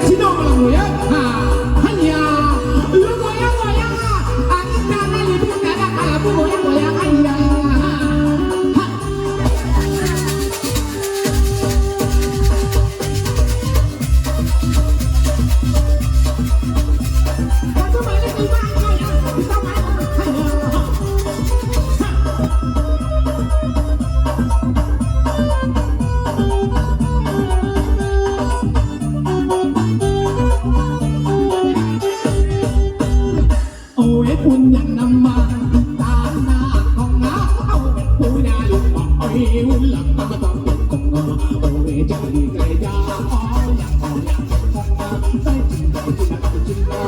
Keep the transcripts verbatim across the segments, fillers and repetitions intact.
Sino malam goyang, ha, hanya. Lu goyang-goyang, ha. Angin tanah libun dada kalabu goyang-goyang, hanya. Ha. Satu balik lima goyang, bisa main, hanya. Ha. Oe punya nama di tanah kong, oe punya rumah, oe ulang nama tapi kong, oe jadi gereja, oe yang, oe yang kong, oe cinta, cinta, cinta.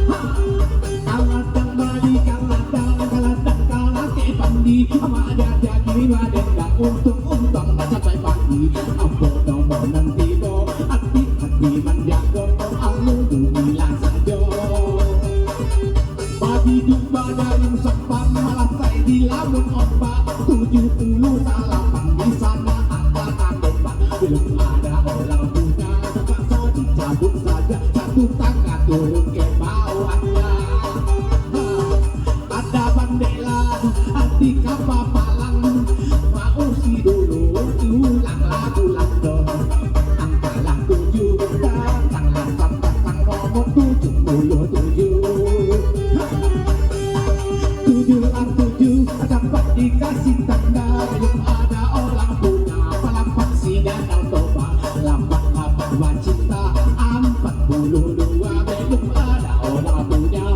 Ha! Kaladang bali, kaladang, kaladang, kalake pandi, awak jadi badendang untuk untuang nak capai pagi. Apo domo nan tibo, ati-ati manjago, alu bumi lah sajo. Bahiduik badayung sapan, malasai dilamun ombak, tujuah puluah salapan di sana angka tatombak. Belum ada orang punya, terpaksa dicabut saja, satu tangah turun ke bawahnya. Ada bandela di kapa palang, mausi dulu tulang labu lando. Angkalah tujuah, datanglah sambatang nomor tujuah puluah tujuah. Tujuah lah tujuah, dapat dikasih tanda, belum ada orang punya, palapan si Danau Toba, lapan-lapan bacinta, ampat puluah dua, belum ada orang punya.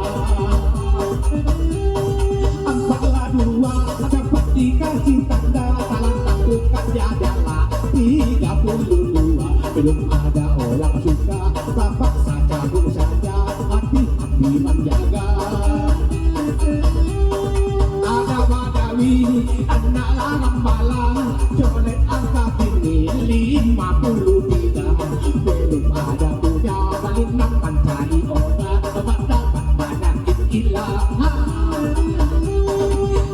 Ampat lah dua, dapat dikasih tanda, talantak bukan jadala, tiga puluah dua, belum ada orang suka, tapaksa cabut saja, hati-hati manjaga. Ada Badawi, anak Larang Balang, colek angka kini lima puluah tiga. Belum ada punya, baliak nak mancari obat, dapat-dapat banyakik ilang.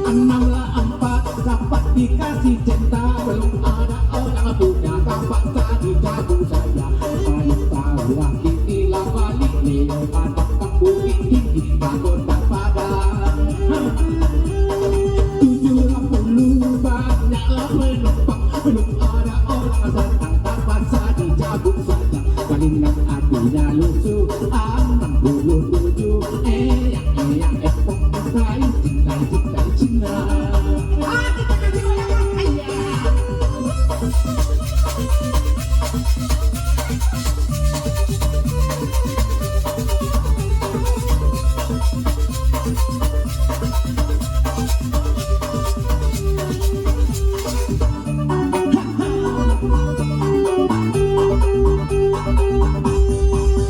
Anam lah ampat, dapat dikasih cinta, belum ada orang punya, tapaksa dicabut saja. Paling tahu lah kini lah baliak, lewat Bukittinggi, Pagoda Padang. Tujuah lah puluah, banyaklah penumpang, belum ada orang datang, tapaksa dicabut saja. Paling nan atinyo lusuah, anam puluah tujuah, eyang, eyang, epong, tai, cinta, cinta, cinta. Ah, kita kasih goyangan, ayah.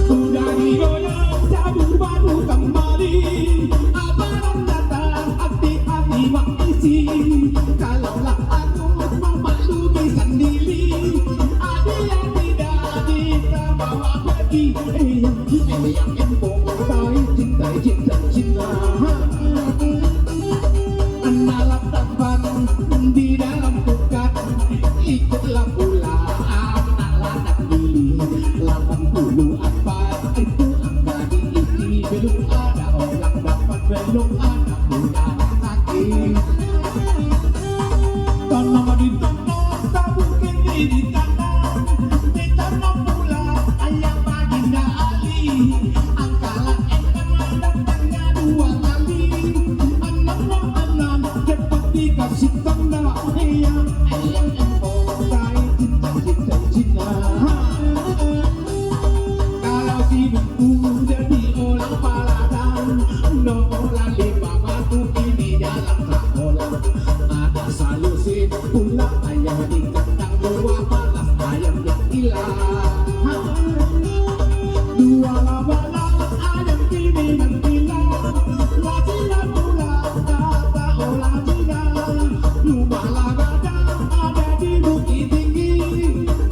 Sudah digoyang, cabut baru kembali. Abaran datang, hati-hati mak isi. Kalaulah angus mamaklumi sandiri, adia tidak dikabawa pergi. Eyang, eyang, embong, tai, cinta, cinta, cinta. Anak lah tampan di dalam tukad, ikutlah pula anak ladang gili. Lapan puluh ampat itu angka diisi, belum ada orang dapat, belum ada punya sakit. Tanam di tanam, tabukik di tanam, di tanam pula ayam baginda Ali. Angkalah enam, datangnya dua kali. Anam, anam, cepat dikasih tanda. Iya, iya, embong, tai, cinta, cinta, cinta. Kalau si Bungku jadi orang paladang, nomor lima batu ini dalam sakolah. Ada salusin pula ayam di kandang, dua balas ayam yang hilang. Dua lah balas ayam kini manghilang. Lah Cina pula, kata orang Cina. Rumah lah gadang, ada di Bukittinggi.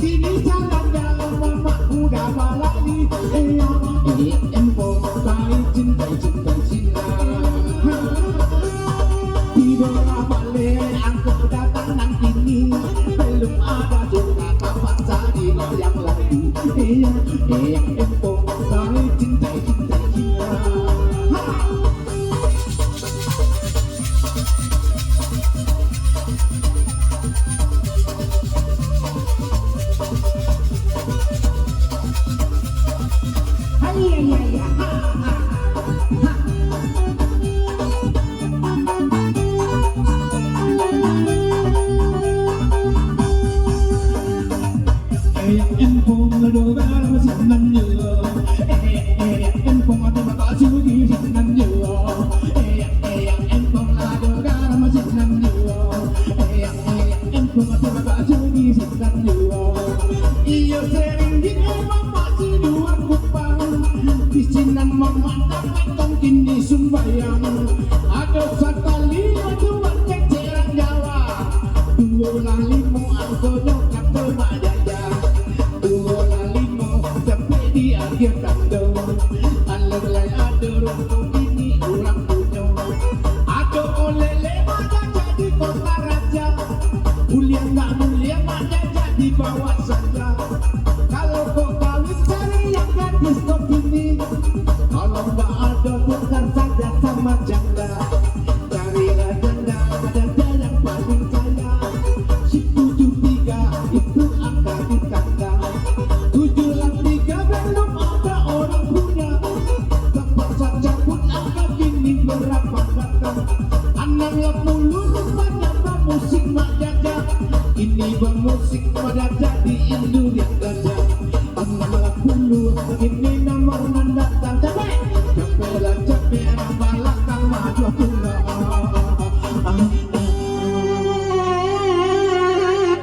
Kini salah jalan, mamak udah balali. Eyang, eyang, embong, tai, cinta, cinta, cinta. Tibolah baliak, angku datang nan kini. Belum ada juga, tapaksa digoyang lagi. Eyang, eyang. Empong, saling cintai, cintai, cintai. Ha! Hai, ya, ya, ya. Ha, ha, ha. Eyang empong lado garam sinan yo. Eyang, eyang empong ado bakasugi sinan yo. Eyang, eyang empong lado garam sinan yo. Eyang, eyang empong ado bakasugi sinan yo. Iyo seringgit emang masih dua kupang. Di sinan mamandang kini sumbayang. Ado sakali ado ceceran Jawa. Duo lah limo angkonyo kato Mak Jaja. Duo lah limo capek diagiah tando. Alah lai ado rokok kini urang punyo. Ado oleh-oleh Mak Jaja di Kota Raja. Buliah ndak buliah Mak Jaja dibawa saja. Kalau kok kawin cari yang gadis kok kini. Kalau ndak ado bukan saja samo janda. Carilah janda, janda yang paling kaya. Si tujuh tiga itu angka di tangga. Tujuh lapan tiga belum ada orang punya. Terpaksa cabut angka kini berapa datang. Anam lapan puluah rupanya bamusik Mak Jaja. Kini bamusik Mak Jaja di Indurian Gajah. Anam lapan puluah, kini nomor nan datang. Capek, capek lah, capek lah, balakang maju pulo.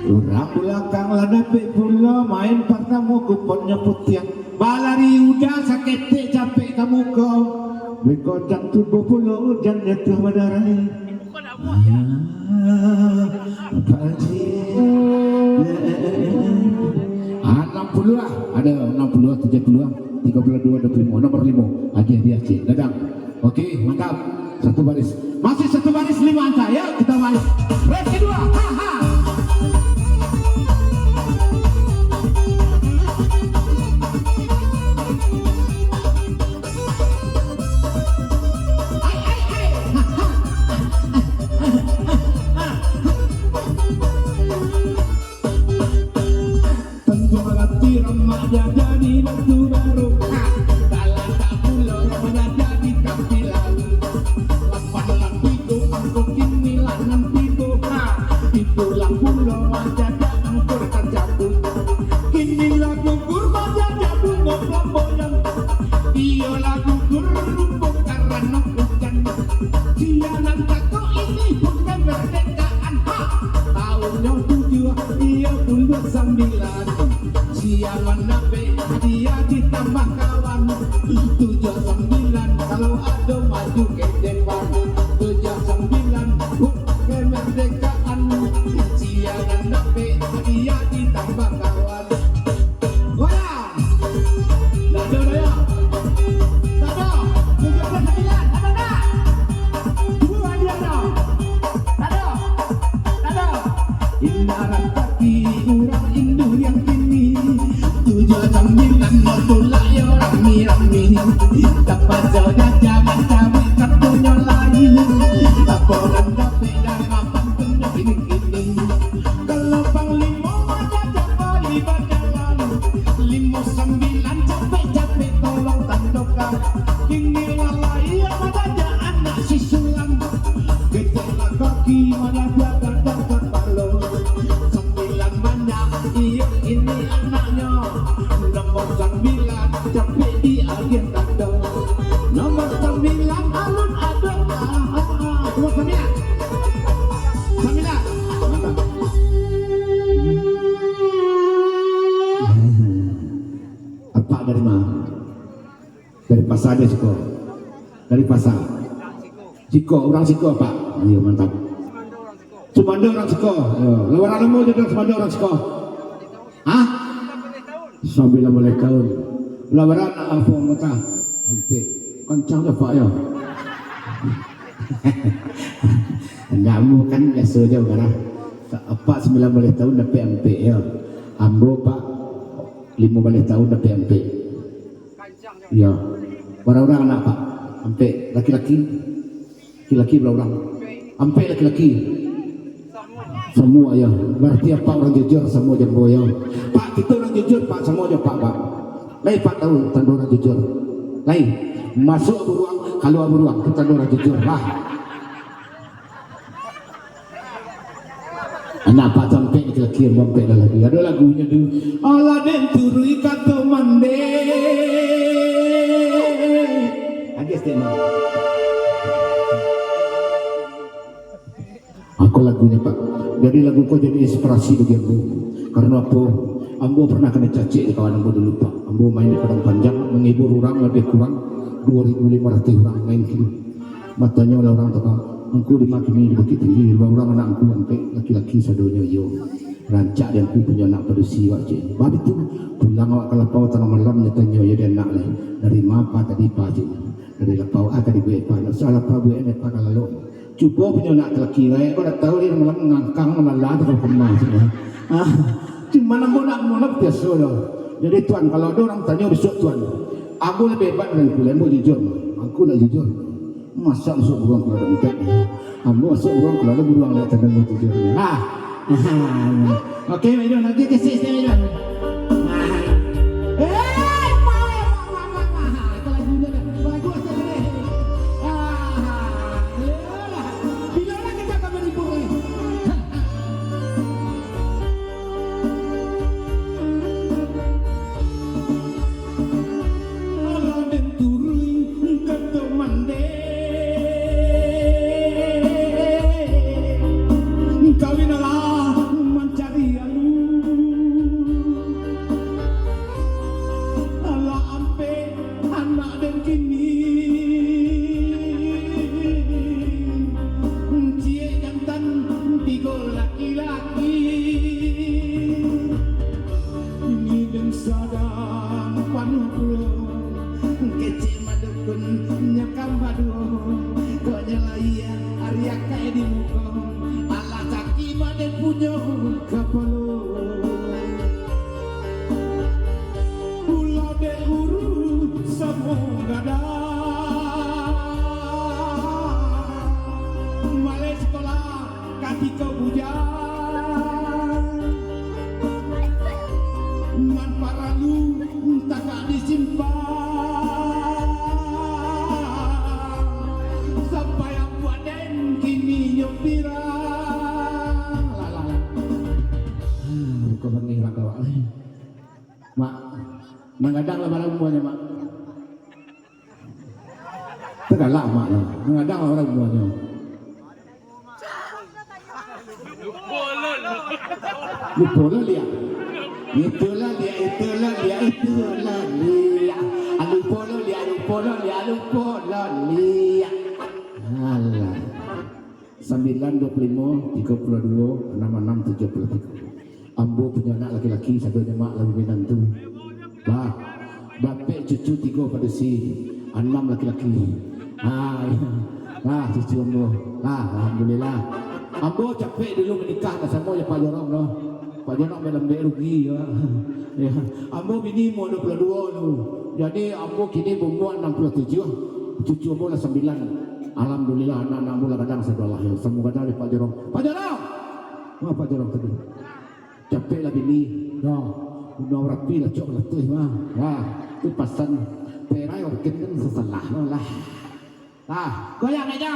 Urang balakang lah dapek pulo, main partamo kuponnyo putiang. Balari udah saketek capek ka muko. Beko jan tubuh pulo ujan jatuah badarai. Ah, Pak Haji. Ah, enam puluh lah. Ada enam puluh, tujuh puluh, tiga puluh dua, dua puluh lima. Nomor lima. Haji, Haji, Haji. Dadang. Oke, mantap. Satu baris. Masih satu baris lima angka. Ya, kita main. Res kedua. Ha, ha. Tanjuang Latiram Mak Jaja di Batu Baru. Talatak pulo Mak Jaja di Tampilan. Lapan lah tigo angko kini lah nan tigo. Ha, itulah pulo Mak Jaja angko tacabut. Kini lah gugur Mak Jaja bungo flamboyan. Iyo lah gugur rupo karano ujan. Sialan tako ini bukan merdekaan. Ha, tahunyo tujuah, iyo puluah sambilan. Sialan dapek hadiah ditambah kawan. Tujuah sambilan kalau ado maju ke depan. Tujuah sambilan hut kemerdekaan. Sialan dapek hadiah ditambah kawan. Wah! Ndak ado, ndak ado. Ndak ado. Tujuah puluah sambilan, ado ndak? Cubo hadiah tu. Ndak ado. Ndak ado. Indak rasaki urang Indurian kini. Tujuah sambilan mau tulak yo rami-rami. Tapaso jaja mancari katonyo lain. Apo nan dapek dari mapan punyo kini-kini. Kalau panglimo Mak Jaja bali bajalan, limo sambilan capek-capek tolong tandokan. Inilah lahia Mak Jaja anak si Sulam. Keceklah kaki Mak Jaja gadang kapalo. Sambilan banyak iyo ini anaknyo. Nomor sambilan capek diagiah tando. Nomor sambilan alun ado. Ah, ah, ah. Nomor sambilan. Sambilan. Mantap. Apak dari ma? Dari pasa ado siko. Dari pasa. Siko, urang siko, Pak. Iyo, mantap. Sumando urang siko. Iyo. Lawaran lamo jo urang Sumando urang siko. Hah? Sambilan baleh taun. Lawaran apo mutah? Ampek. Kancang jo, Pak, yo. Ndak, ambo kan biaso jo, Pak. Apak sambilan baleh taun dapek ampek, yo. Ambo, Pak, limo baleh taun dapek ampek. Iyo. Bara urang anak, Pak? Ampek. Laki-laki? Laki-laki bara urang? Ampek laki-laki. Samua, iyo. Bararti Apak urang jujur, samua jo ambo, iyo. Pak, kito urang jujur, Pak, samua jo Apak, Pak. Lai Apak tahu tando urang jujur? Lai. Masuak buruang, kalua buruang, tu tando urang jujur. Lah. Anak Apak tu ampek laki-laki, ambo ampek laki-laki. Ado lagunyo tu. Alah den turuik kato mandeh. Habis dek mah. Ako lagunyo, Pak. Jadi lagu ko jadi inspirasi bagi ambo. Karano apo? Ambo pernah kanai cacek di kawan ambo dulu, Pak. Ambo main di Padang Panjang, manghibur urang labiah kurang duo ribu limo ratuih urang main tu. Batanyo lah urang tu, Pak, "Angku di ma kini?" "Di Bukittinggi." "Bara urang anak angku?" "Ampek, laki-laki sadonyo." "Iyo, rancak di angku punyo anak padusi wak," cek. Bah bitu, pulang awak ka lapau tangah malam, nyo tanyo, "Iyo di anak lai?" "Dari ma, Pa, tadi, Pa?" cek. "Dari lapau." "Ah, ka dibuek, Pa?" "Ndak usah lah, Pa, buek an, Pa, ka lalok." Cubo punyo anak laki, rakyat ko dak tahu, dia malam ngangkang, malala tu kalau kemah, cek. Ah, cuman ambo nak, ambo nak biaso doh. Jadi, Tuan, kalau ado urang tanyo bisuak, Tuan, ambo labiah hebat dari angku, ambo jujur. Angku ndak jujur. Masak masuak buruang kalau ado entek. Ambo masuak buruang kalau ado buruang, lai tando ambo jujur. Ah. Oke, Maidon, nanti ke stage, Maidon. Ah. Eh, ma, ma, ma, ma, ma. Itu lagunya dah. Bagus tadi. Ah, iyolah. Bila lah kita akan menghibur ni? Alah den turuik kato mandeh, kawin alah mancari alun. Alah ampek anak den kini, ciek jantan tigo laki-laki. Kini den sadang panuah pulo, kecek madukun nyo ka baduo, kok nyo lahia ari akai di muko, alah caki mah den punyo kapalo. Pulo dek uru samo gadang, maleh sikola katiko bujang, nan paralu tagak disimpang, sampai apuak den kini nyo pirang. Lah, lah, lah. Ah, buka bangih lah kawak. Mak, nan gadang lah bara umuanyo, Mak? Tagalak, Mak, lah. Nan gadang lah bara umuanyo. Lupo lo, Liak. Itulah Liak, itulah Liak, itulah Liak. Ah, lupo lo, Liak, lupo lo, Liak, lupo lo, Liak. Alah. Sambilan, duo puluah limo, tigo puluah duo, anam anam, tujuah puluah tigo. Ambo punyo anak laki-laki sadonyo, Mak, lah baminan tu. Lah, dapek cucu tigo padusi, anam laki-laki. Ha, iyo. Lah, cucu ambo. Lah, alhamdulillah. Ambo capek dulu manikah, dak samo jo Pak Jorong tu. Pak Jorong malambek rugi, yo. Yo. Ambo bini umua duo puluah duo tu. Jadi, ambo kini baumua anam puluah tujuah. Cucu ambo lah sambilan. Alhamdulillah, anak-anak ambo lah gadang sado lah, yo. Samo gadang dek Pak Jorong. Pak Jorong! Wah, Pak Jorong tadi. Capek lah bini. Yo. Gunung Marapi lah cok balatuih mah. Wah, tu pasan perai orken kan sasalah lah. Lah, goyang meja.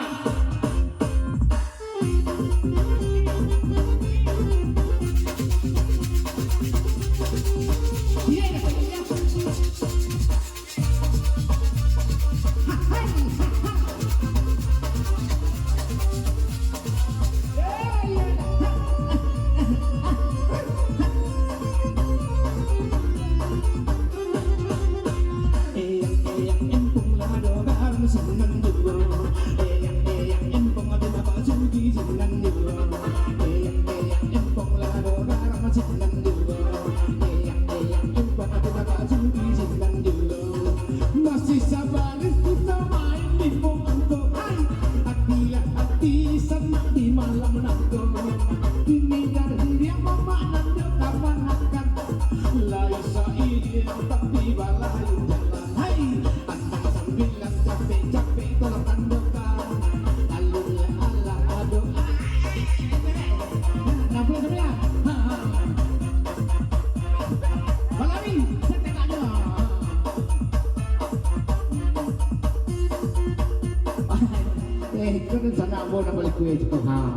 Eh, kan rencana ambo nak bali kue ciko, ha.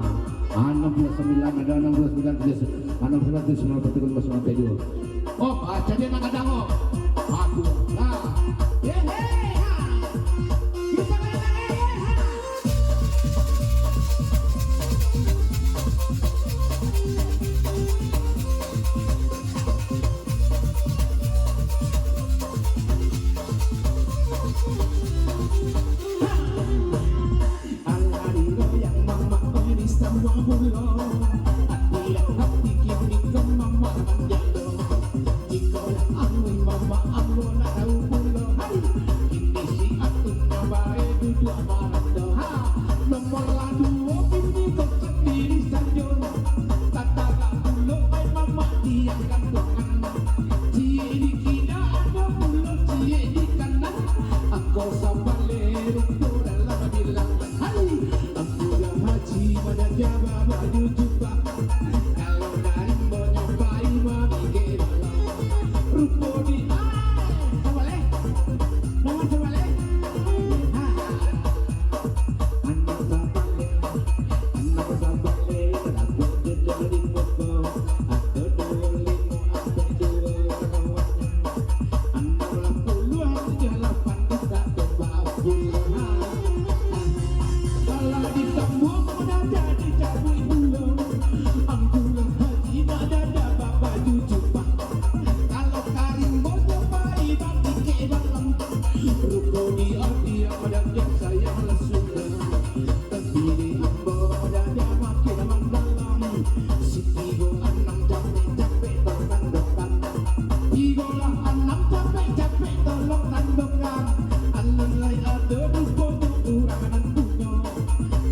Anam puluah sambilan, ado anam puluah sambilan, tujuh, anam puluah sambilan, tujuh, sembilan puluh tiga, lima puluh sembilan, tujuh. Oh, ah, jadi anak gadang, oh. Aduh, ha. Ye, he, ha. Bisa main lagi, ye, ha. Alah digoyang mamak ko di samua pulo. Ati lah ati kini ko mamak manjalo. Jikolah angin mamak ambo nak tahu pulo. Hai, kini si Atun nyo bae duduak marando. Ha, nomor lah duo kini ko sandiri sajo. Tatagak pulo ai mamak di kanduangan. Ciek di kida ado pulo ciek di kanan. Angko sabaleh rupo dalam bilangan. Hai, ambo lah haji, madaja babaju jubah. Kalau dari monyo pai mamikek dalam. Rupo di, ah, sabaleh. Nomor sabaleh. Ha. Anak sabaleh. Anak sabaleh. Rago jodoh di muko. Ado duo limo, ado duo kawan. Anam lah puluah, tujuah lapan, bisa tembak pulang. Kalau ditambuak, mudah jadi cabuik pulang. Angku lah haji, nak dada babaju jubah. Kalau karing bocah pai, bapikek balam. Ruko di ati, adat yang sayang lah sudah. Tapi di ambo dada makin mandalam. Si tigo anam capek-capek tolong tandokan. Tigo lah anam capek-capek tolong tandokan. Alun lai ado dupo jo urang nan punyo.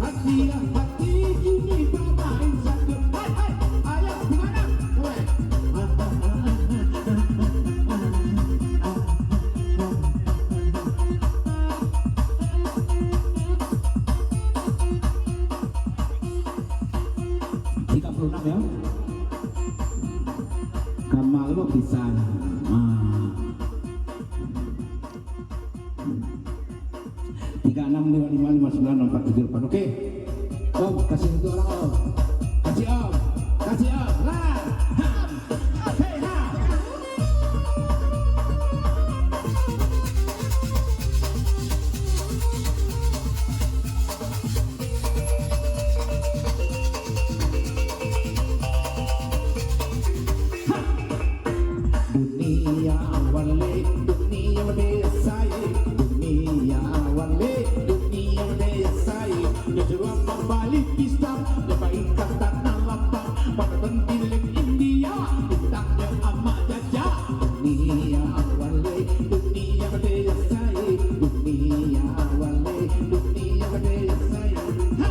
Hati lah hati kini bamain sajo. Hai, hai, ayah di mana? Weh. Tiga puluh enam ya. Kamal lo pisan. Ah. Tiga enam, lima lima, lima sembilan, empat tujuh delapan. Oke. Om, kasih satu orang, Om. Kasih, Om. Kasih, Om. Lah. Ham. Hei, ha. Dunia wale, dunia wale sai, dunia wale, dunia wale sai. Nyo suruah mambali pisang, nyo baikan tanah lapang, mano bantilek India, bintangnya Amak Jaja. Dunia wale, dunia wale sai, dunia wale, dunia wale sai. Ha!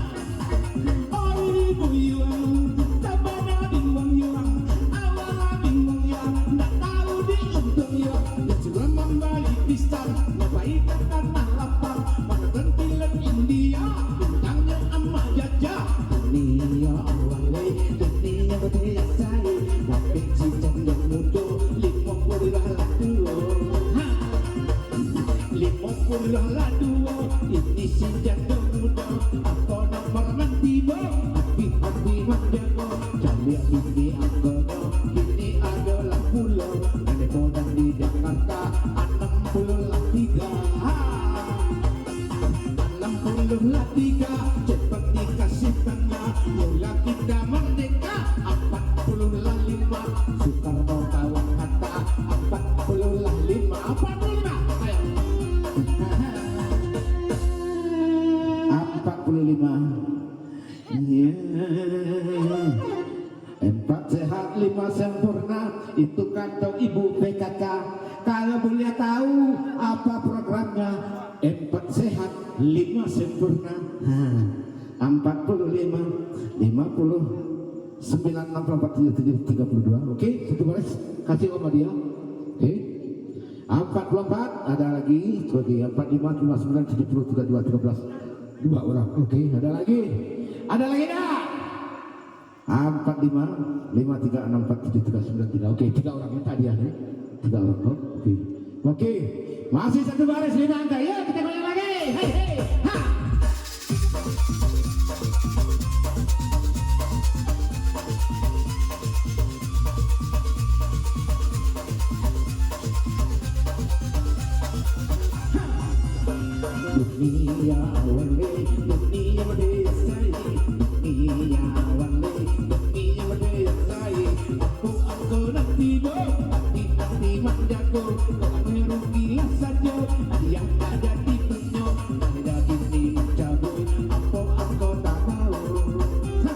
Oi buyuang, sabana bingung yuang, awak bingung yuang, ndak tahu di untung yuang. Dia suruah mambali pisang, nyo pai ka tanah lapang, mano bantilek India, bintangnyo Amak Jaja. Dunia wale, dunia wale sai, tapi si jando mudo, limo puluah lah tuo. Ha! Limo puluah lah duo, ini si jando mudo, apo nomor nan tibo, hati-hati manjago, caliak bini angkonyo, kini adolah pulo, nan di Jakarta, anam puluah lah tigo. Ha! Anam puluah lah tigo, cepat dikasih tanda, mula kita merdeka, apat puluah lah lima, Soekarno kawan Hatta, apat puluah lah lima, apat puluah lima, ayo. Apat puluah lima. Iya. Empat sehat, lima sempurna, itu kata ibu P K K. Kalau boleh tahu apa programnya, empat sehat, lima sempurna. Ha, empat puluh lima, lima puluh sembilan, enam puluh empat, tujuh tujuh, tiga puluh dua. Oke, satu baris. Kasih Om hadiah. Oke. Empat puluh empat, ada lagi. Oke, empat lima, lima sembilan, tujuh puluh, tiga dua, tiga belas. Dua orang. Oke, ada lagi. Ada lagi tak? Empat lima, lima tiga, enam empat, tujuh tiga, sembilan tiga. Oke, tiga orang minta hadiah ni. Tiga orang, oh, oke. Oke, masih satu baris lima angka. Ya, kita goyang lagi. Hei, hei, ha. Dunia wale, dunia wale, sai. Dunia wale, dunia wale, sai. Apo angko nanti do, ati-ati manjago. Kok ame rugi lah sajo, ayah tak jadi punyo. Ada bini mancabui, apo angko tak mau. Ha!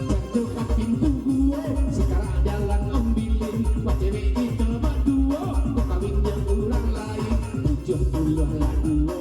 Jago ka pintu guo, sikarak jalan Om Bilin. Wah, cewek kito baduo, kok kawin jo urang lain. Tujuah puluah lah duo,